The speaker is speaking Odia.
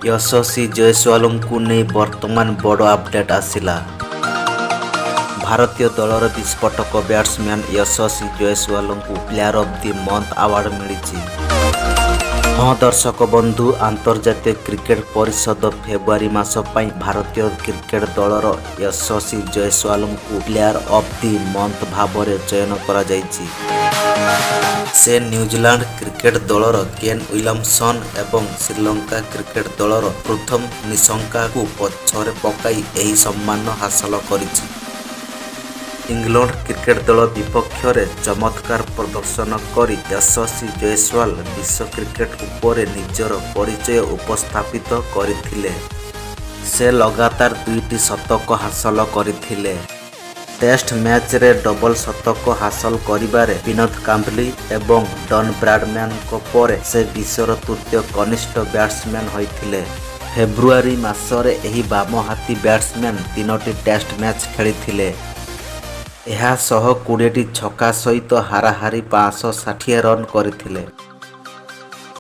ଯଶସ୍ୱୀ ଜୟସ୍ୱାଲଙ୍କୁ ନେଇ ବର୍ତ୍ତମାନ ବଡ଼ ଅପଡେଟ୍ ଆସିଲା। ଭାରତୀୟ ଦଳର ବିସ୍ଫୋରକ ବ୍ୟାଟ୍ସମ୍ୟାନ୍ ଯଶସ୍ୱୀ ଜୟସ୍ୱାଲଙ୍କୁ Player of the Month award ମିଳିଛି। ହଁ ଦର୍ଶକ ବନ୍ଧୁ, ଆନ୍ତର୍ଜାତୀୟ କ୍ରିକେଟ ପରିଷଦ ଫେବୃଆରୀ ମାସ ପାଇଁ ଭାରତୀୟ କ୍ରିକେଟ ଦଳର ଯଶସ୍ୱୀ ଜୟସ୍ୱାଲଙ୍କୁ ପ୍ଲେୟାର ଅଫ୍ the month ଭାବରେ ଚୟନ କରାଯାଇଛି। ସେ ନ୍ୟୁଜିଲାଣ୍ଡ କ୍ରିକେଟ ଦଳର କେନ୍ ୱିଲିୟମସନ୍ ଏବଂ ଶ୍ରୀଲଙ୍କା କ୍ରିକେଟ ଦଳର ପ୍ରଥମ ନିଶଙ୍କାଙ୍କୁ ପଛରେ ପକାଇ ଏହି ସମ୍ମାନ ହାସଲ କରିଛି। ଇଂଲଣ୍ଡ କ୍ରିକେଟ ଦଳ ବିପକ୍ଷରେ ଚମତ୍କାର ପ୍ରଦର୍ଶନ କରି ଯଶସ୍ୱୀ ଜୟସ୍ୱାଲ ବିଶ୍ୱ କ୍ରିକେଟ ଉପରେ ନିଜର ପରିଚୟ ଉପସ୍ଥାପିତ କରିଥିଲେ। ସେ ଲଗାତାର ଦୁଇଟି ଶତକ ହାସଲ କରିଥିଲେ। ଟେଷ୍ଟ ମ୍ୟାଚରେ ଡବଲ ଶତକ ହାସଲ କରିବାରେ ବିନୋଦ କାମ୍ବଲି ଏବଂ ଡନ୍ ବ୍ରାଡମ୍ୟାନଙ୍କ ପରେ ସେ ବିଶ୍ୱର ତୃତୀୟ କନିଷ୍ଠ ବ୍ୟାଟ୍ସମ୍ୟାନ୍ ହୋଇଥିଲେ। ଫେବୃଆରୀ ମାସରେ ଏହି ବାମହାତୀ ବ୍ୟାଟ୍ସମ୍ୟାନ୍ ତିନୋଟି ଟେଷ୍ଟ ମ୍ୟାଚ୍ ଖେଳିଥିଲେ। ଏହା ସହ 20ଟି ଛକା ସହିତ ହାରାହାରି 560 ରନ୍ କରିଥିଲେ।